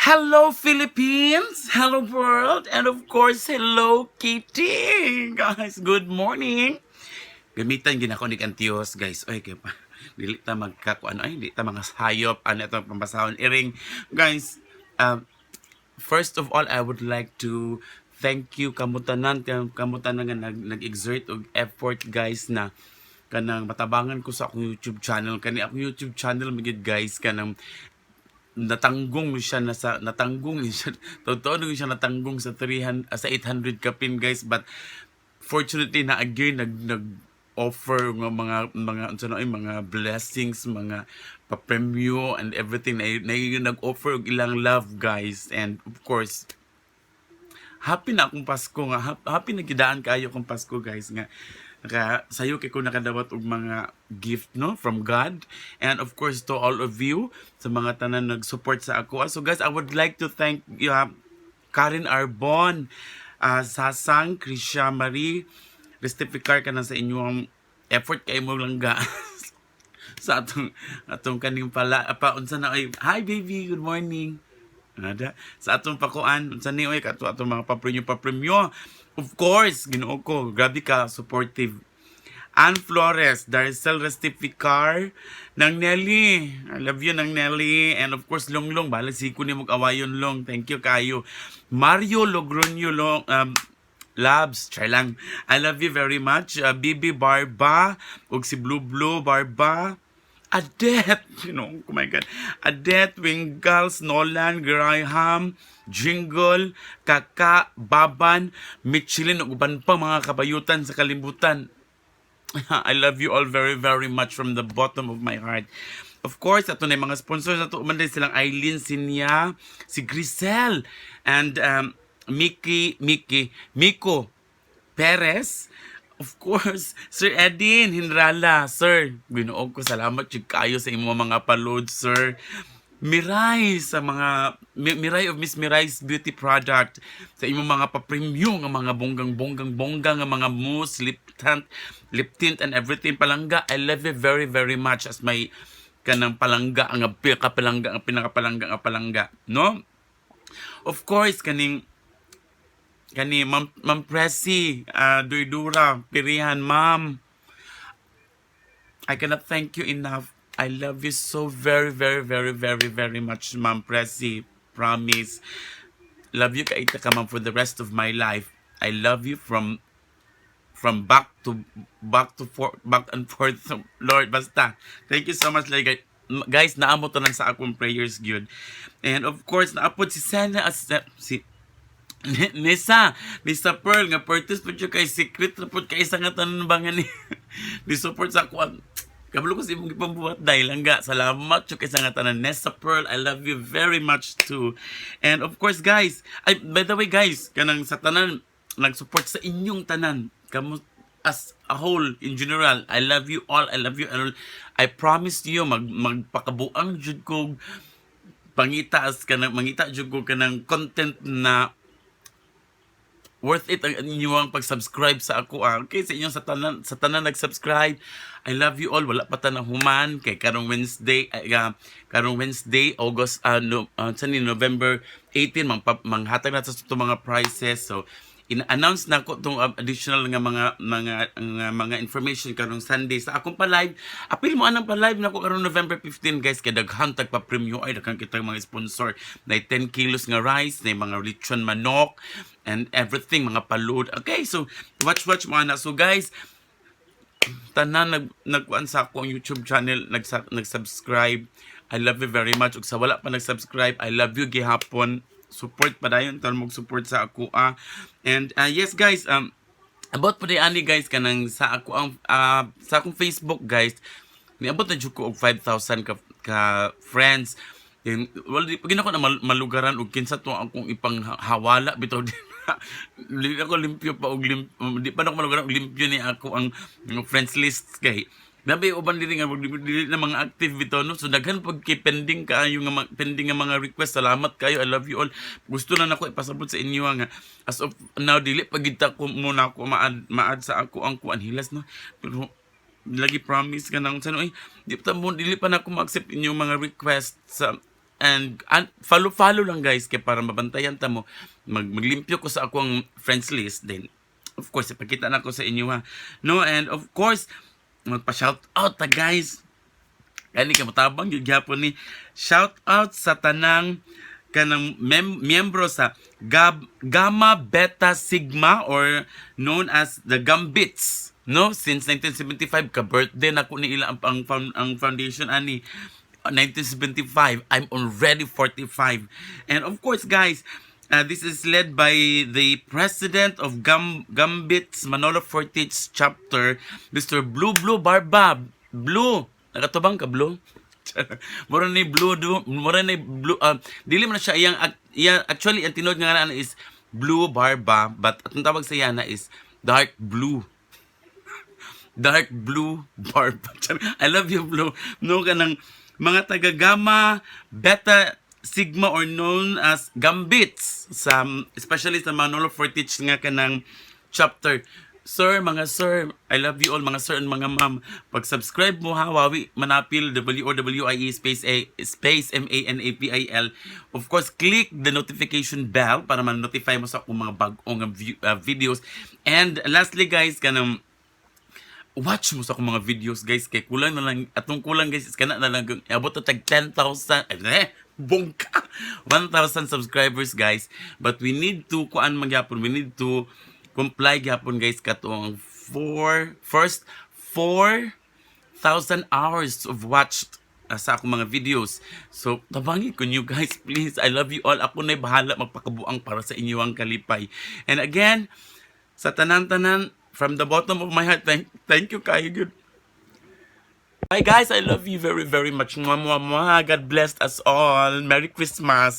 Hello, Philippines! Hello, world! And of course, hello, Kitty! Guys, good morning! Gamitan gina ko ni Antios, guys. Oy, kay pa dili ta magkakuan ay di ta mga sayop ano itong pambasahon iring. Guys, first of all, I would like to thank you kamutanan nga nag-exert og effort, guys, na kanang matabangan ko sa akong YouTube channel. Kani akong YouTube channel magid, guys, kanang natanggong siya na sa natanggong siya, totoo nung siya natanggong sa 300, sa 800 kapin, guys, but fortunately na again nag offer nga mga unsa na ay, mga blessings, mga papremyo and everything na nag-offer og ilang love, guys. And of course, happy na akong Pasko nga happy na gidaan kaayo akong Pasko, guys, nga naka sayo kay ko nakadawat og mga gift, no, from God and of course to all of you sa mga tanan nag-support sa ako. So guys, I would like to thank Karen Arbon, Sasang, Krisha Marie Restificar ka na sa inyong effort kay mo lang ga sa atong kaning pala pa unsa na ay. Hi baby, good morning. Nada sa atong pakuan unsa ni oy kato atong mga papremyo papremyo. Of course, Ginoo ko, grabe ka supportive. Ann Flores, Darcel Restificar, ng Nelly. I love you, ng Nelly. And of course, Longlong. Bahala siko ni mo awayon, Long. Thank you kayo. Mario Logroño Long, Labs, try lang. I love you very much. Bibi Barba, ug si Blue Blue Barba. Adet, oh my God. Adet, Wingals, Nolan, Graham, Jingle, Kaka, Baban, Michelin, ug uban pa mga kabayutan sa kalibutan. I love you all very, very much from the bottom of my heart. Of course, ato na yung mga sponsors ato man din silang Eileen Sinya, si Grisel, and Mickey, Mickey, Miko Perez, of course, Sir Edin Hinrala, sir. Ginoo ko, salamat jud kayo sa imong mga palod, sir. Mirai sa mga Mirai of Miss Mirai's Beauty Product sa imong mga papremyo nga mga bonggang bonggang bongga nga mga mousse, lip tint and everything, palangga. I love you very, very much as my kanang palangga ang pinakapalangga ang pinakapalangga nga palangga, no? Of course, kaning kani Ma'am Presi, Duydura, Pirihan, Ma'am. I cannot thank you enough. I love you so very, very, very, very, very much, Ma'am Presi. Promise. Love you kay ka, ma'am, for the rest of my life. I love you from back to back to for, back and forth. Lord, basta. Thank you so much, like, guys, naamo to lang sa akong prayers gyud. And of course, naapod si Sena as si Nisa, Nisa Pearl nga purchase po siya kay secret na po kay isa nga tanan ba nga ni support sa ako. Kabalo ko sa imong ipambuhat dahil langga. Salamat jud kay sa nga tanan. Nessa Pearl, I love you very much too. And of course, guys, ay, by the way, guys, kanang sa tanan nag-support sa inyong tanan. Kamo as a whole in general, I love you all. I love you all. I promise you magpakabuang jud ko pangita as kanang mangita jud ko kanang content na worth it ang inyong pag-subscribe sa ako, ah. Okay, sa inyong sa tanan nag-subscribe. I love you all. Wala pa ta na human kay karong Wednesday ay, karong Wednesday, August no, sa ni November 18 manghatag na sa ato mga prizes. So in-announce na ko tong additional nga mga information karong Sunday sa akong pa-live. Apil mo anang pa-live nako karong November 15, guys, kay daghan tag pa-premyo ay daghan kitang mga sponsor. Na 10 kilos nga rice, na mga lechon manok and everything, mga palud. Okay, so watch watch mo ana. So guys, tanan nagkuan sa akong YouTube channel, nag-subscribe. I love you very much. Ug sa wala pa nag-subscribe, I love you gihapon. Support pa dayon tan mo support sa ako, ah. And yes guys, about po di ani guys, kanang sa ako ang sa akong Facebook, guys, niabot na jud ko og 5,000 ka friends. Then, well, di pag ako na malugaran og kinsa to akong ipanghawala bitaw di di ako limpyo pa og di pa na ako malugaran og limpyo ni ako ang mga friends list kay Nabi uban diri nga dili na mga active bitaw, no. So daghan pag kay pending kaayo nga pending nga mga request. Salamat kayo, I love you all. Gusto na nako ipasabot sa inyo nga as of now dili pa gid ta ko muna ako ma-add sa ako ang kuan hilas, no, pero lagi promise ka nang sa eh di pa mo dili pa na ako ma-accept inyong mga request sa And follow follow lang, guys, kay para mabantayan ta mo. Maglimpyo ko sa akong friends list, then of course ipakita na ko sa inyo ha, no? And of course, magpa shout out ta, guys. Kani ka motabang gyud gyapon ni. Shout out sa tanang kanang miyembro sa Gamma Beta Sigma or known as the Gambits, no? Since 1975, ka birthday na ko ni ila ang foundation ani 1975. I'm already 45. And of course, guys, this is led by the president of Gambits Manolo Fortich chapter, Mr. Blue Blue Barba. Blue, nakatubang ka, Blue? Mura ni Blue do, mura ni Blue, dili man na siya iyang actually ang tinuod nga ngalan is Blue Barba, but atong tawag sa iya na is Dark Blue. Dark Blue Barba. I love you, Blue. No, kanang mga taga Gamma Beta Sigma or known as Gambits sa especially sa Manolo Fortich nga kanang chapter. Sir, mga sir, I love you all, mga sir and mga ma'am. Pag-subscribe mo ha, Wawi Manapil, Wowie space A space Manapil. Of course, click the notification bell para ma-notify mo sa akong mga bag-ong videos. And lastly, guys, kanang watch mo sa akong mga videos, guys, kay kulang na lang atong kulang, guys, is kana na lang abot na tag 10,000, eh bongka, 1,000 subscribers, guys. But we need to kuan magyapon, we need to comply gyapon, guys, katong four first 4,000 hours of watched sa akong mga videos. So, tabangi ko you guys, please. I love you all. Ako na'y bahala magpakabuang para sa inyo ang kalipay. And again, sa tanan-tanan, from the bottom of my heart, thank you kayo. Good. Bye, guys, I love you very, very much. Mwah, mwah, mwah. God bless us all. Merry Christmas.